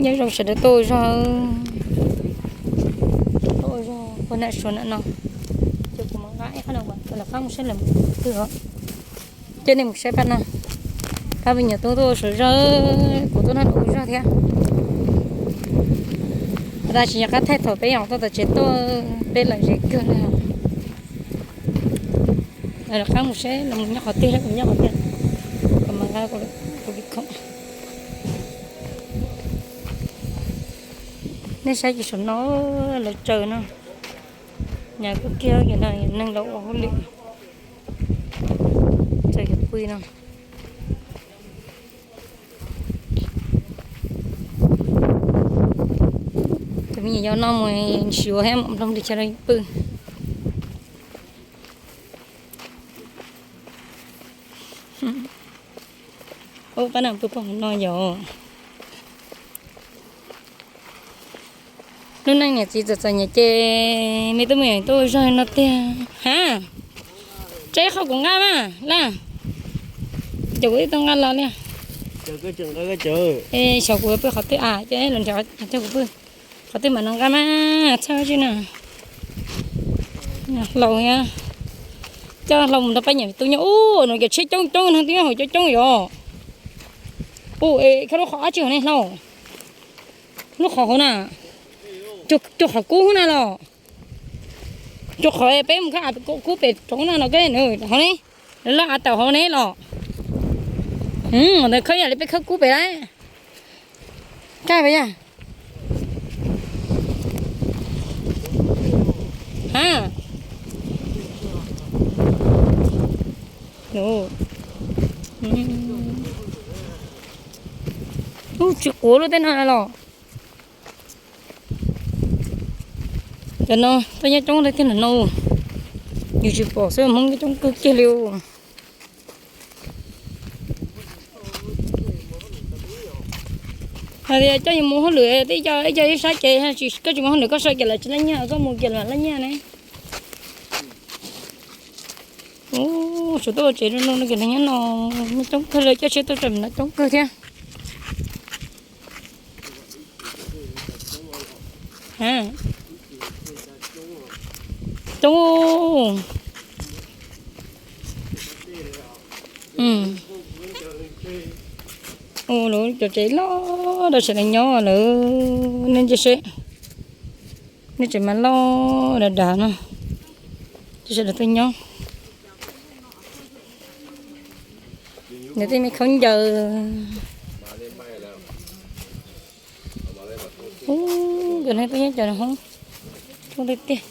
Nyob zoo sawv daws tuaj ua zog, tuaj ua zog ua nam suav nam no. Ces kuv mam nqa ib qho no, lawv qab mus saib lawv mus twg os. Coj nej mus saib pab no, pab me nyuam tub tuaj ua zog, kuv tuaj noj ua zog thiab. Tab sis yog qab thaij thaum peb yom, tuaj tom tsev tuaj, peb lom zem kawg li. Lawv qab mus saib lawv mus nyob qhov twg, kuv nyob qhov twg, kuv mam nqa kuv li khoom. Nej saib cov saum no, lawv tsaws no, nyas kub kiag, neeg los ua hauj lwm, tsaws cov pw no. Tus me nyuam yaus no mus siv thiab mam nploog li chaw pw. Ub, pab no pw pog hauv no yom. Lub neej niam txiv txom txom nyem ces me tub me nyuam tuaj ua zog no tiag. Ha, tseb qhov kuv nqa mas laj, ces kuv ib tug nqa los li. Xyov kuv pw qhov twg a, ces los nrhiav coj kuv pw qhov twg mam no nqa mas txhawj tsi na. Hlau, coj hlau mus nrog pab niam tub nyob. Ub, no cov tsheb coob coob no twb nyob hauv cov coob yom. Ub, es koj lub qhov dab tsi hauv ne hlau? Lub qhov hauv na, cov qhov kub na los, cov qhov peb mus khawb kub pem roob na los koj hauv ne, lawv loj av tawm hauv ne los. Ntawd khawb yam li peb khawb kub pem lawm. Kaj pas yaj. Ha, tsis quav lub teb no los. Cov no tuaj nyob coob tiag tiag no, yus tsis pom xwb, Hmoob coob kawg kiag li. Hais tias coj yus mus hauj lwm, twb ib co ib sab ces, koj tsis mus hauj lwm koj sawv kiag lawv tsis laj nyiaj, koj mus kiag lawv laj nyiaj ne. Ub, tshuav tuaj ua tsev no, nyob no coob kawg li, coj tsheb tuaj tseem no coob kawg thiab. Coob. Ua lawv cov tsev loj dab tsi lawv nyob lawm, nej ntsia seb. Nej tsev mas loj dav dav no, sawv daws tuaj nyob. Nws tej me khaub ncaws. Ub, cov neeg tuaj nyob cov no hoob, coob tiag tiag.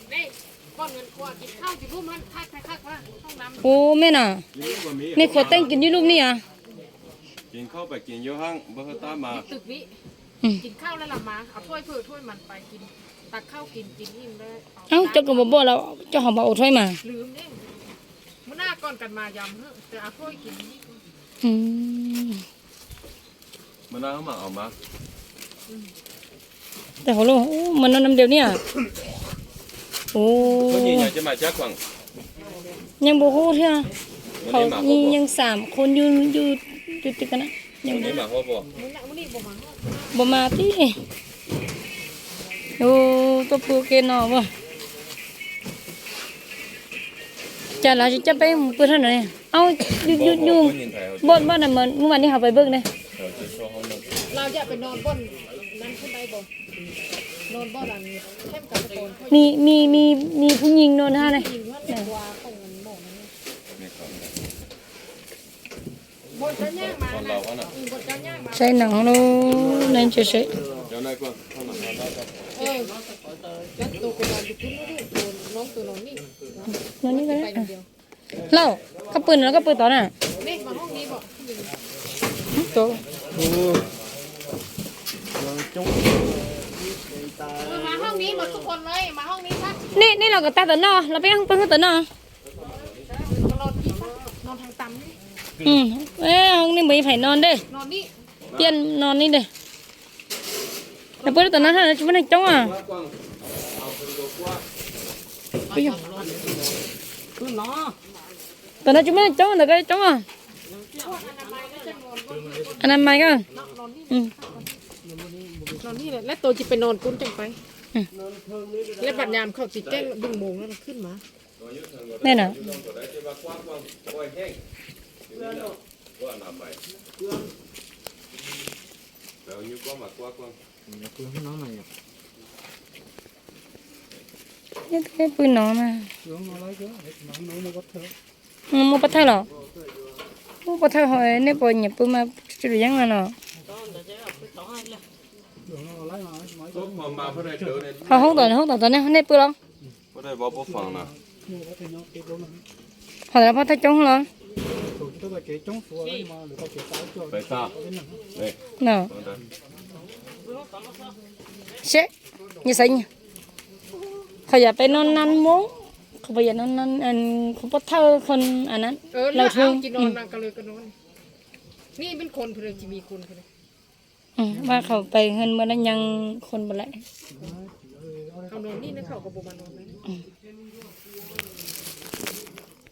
Ub, mej na, mej khuav teej kis nij lub ni a? Cov kos npam coj hov npam ua thuaib mas. Tes hauv los mas no nam deus ni a. Ub, nyeej npaum hub thiab. Hauv nyeej xam khun yus yus yus ti ka na. Npaum mas tib. Ub, tuaj pw ke no as. Cas lawv tsis coj peb mus pw thaj no ne? Au, yus yus yus, npoj npoj na, mus mas ni hov pais pw ne. Mi mi mi mi phu nyi no na ne. Saib neeg lub neej tse seb. Lauj, koj pw no los koj pw tod na? Nej los kom tag tom no los peb pw tom no. Hoob ni mus ib phaim no ntej. Tiaj no ni ntej. Nws pw tom no no tsis muaj neeg coob a. Tom no tsis muaj neeg coob, ntawm ko coob a. Anamais ko. นอนนี่แหละ แล้วตัวจะไปนอนปุ้นจังไป อืม แล้วบัดยามเขาสิแจ้งดึงโมงแล้วเราขึ้นมา นี่นะ นี่pw no mas. Muaj pov thawj los? Muaj pov thawj ho, nej puas nyiam pw mas tsis yeeb no no. Ho hoob tom, hoob tom tod nej pw los? Ho pov thawj coob los? Seb, nyias xav, qhov yam peb noj nab Hmoob, qhov peb yam noj nab, qhov pov thawj, qhov a nab, lawv thwb. Vaj qhov peb hwj muaj dab nyeeg qhov npa lawm.